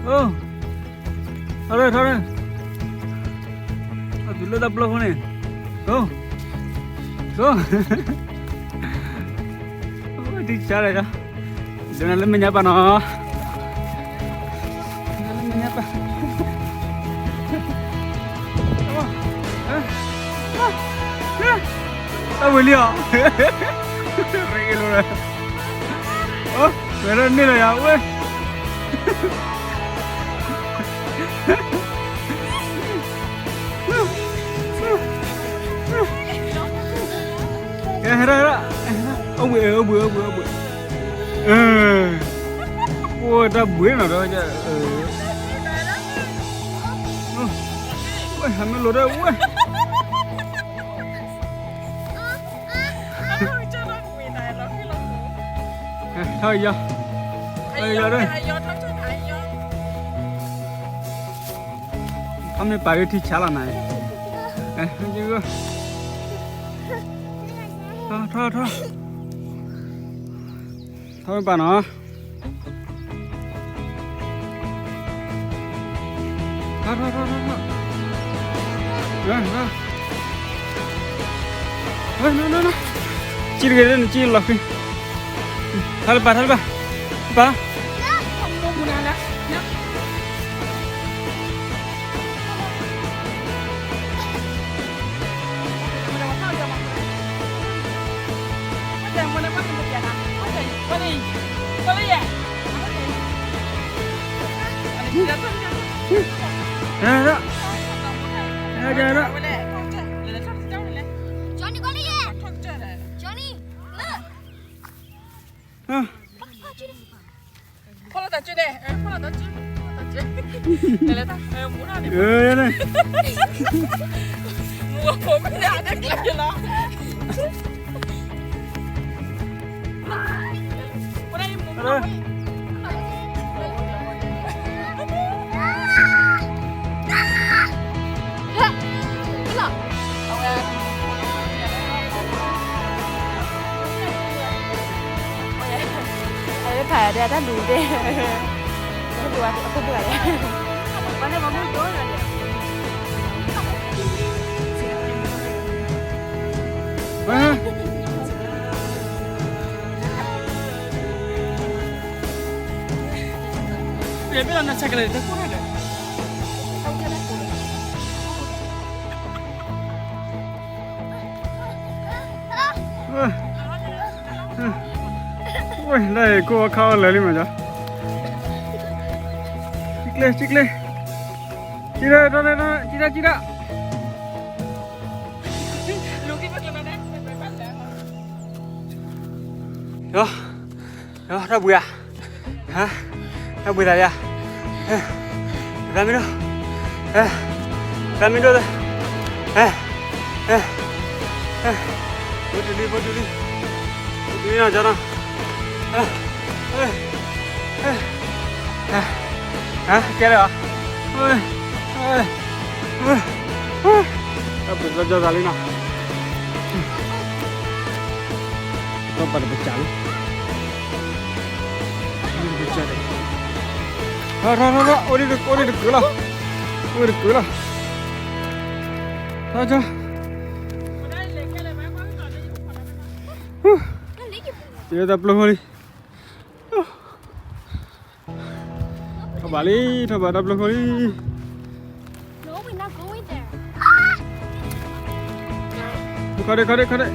Go, ထီၣ်ရဲၣ် ထီၣ်ရဲၣ်, အတုၤလၢတၢ်ပျီၢ်ဃိန့ၣ်, Go, Go, ထံဆါလီၤ, ဒိးနၤလၢမဲာ်ညါပၢ်နီၤ, လၢမဲာ်ညါပၢ်, တၢ်ဝံၤလံဧါ, ရ့လိာ်, ဝဲဒၣ်န့ၣ်လီၤယၤဝဲ ကဲ ဟဲဒၣ် ဟဲဒၣ်, အိၣ်ဘှံး အိၣ်ဘှံး အိၣ်ဘှံး အိၣ်ဘှံး, အိၣ်တၢ်ဘှံးနီၤဒီး, ဝဲ ဟးမ့ၢ်လိာ်ဒီးဝဲ ထီၣ်ယီၤ, ထီၣ်ယီၤဒီး, ထီၣ်မ့ၢ်ပာ်ဂ့ၤထံဆါလီၤနၤ, ထီၣ် ထီၣ် ထီၣ်, ထီၣ်မ့ၢ်ပာ်နီၤ, ထီၣ် ထီၣ် ထီၣ် ထီၣ်, စံၣ်တဂ့ၤ နစံၣ်လီၤဃံ, ထီၣ်လၢပာ် ထီၣ်လၢပာ်, ပာ် Johnny, ကွၢ်လၢယဲ, Johnny, ဖီၣ်လီၤတၢ်စုန့ၣ်, ဖီၣ်လီၤတၢ်စု, ဖီၣ်လီၤတၢ်စု, မူထီၣ်န့ၣ်, မူဖိမ့ၢ်န့ၣ် အတၢ်ကျဲလီၤ. အဝဲဖးယၤဒဲး တၢ်လူၤဒဲး, အခိၣ်ဒိၣ်အခိၣ်ဒိၣ်ယၤဒဲး, ဝဲ လၢကိၢ်အခါအီၣ်လၢာ်လံမး, စံၣ်ကျဲ စံၣ်ကျဲ, စံၣ်ဒၣ် စံၣ်ဒၣ် စံၣ်ဒၣ်, တၢ်ဘှံးဧါ, တၢ်ဘှံးသးယၤ, သးမ့ၢ်ဒိၣ်, သးမ့ၢ်ဒိၣ်, ဖိတုၤလံ ဖိတုၤလံ, ဖိတုၤလံနီၤ ကၠီနီၤ, ကဲလၢာ်, တၢ်ဘှံးသးကၠီသးလံနီၤ, ပှၤတပစးလံ, ထီၣ် ထီၣ် ထီၣ် ထီၣ်, အိၣ်ဒံးတကုာ်လီၤ, အိၣ်တကုာ်လီၤ, ထီၣ်ကၠီ, ယတၢ်ပျီၢ်ဃီလံ. ထီၣ်ဘးလံ ထီၣ်ဘးတၢ်ပျီၢ်ဃီလံ. ခီဒဲး ခီဒဲး ခီဒဲး.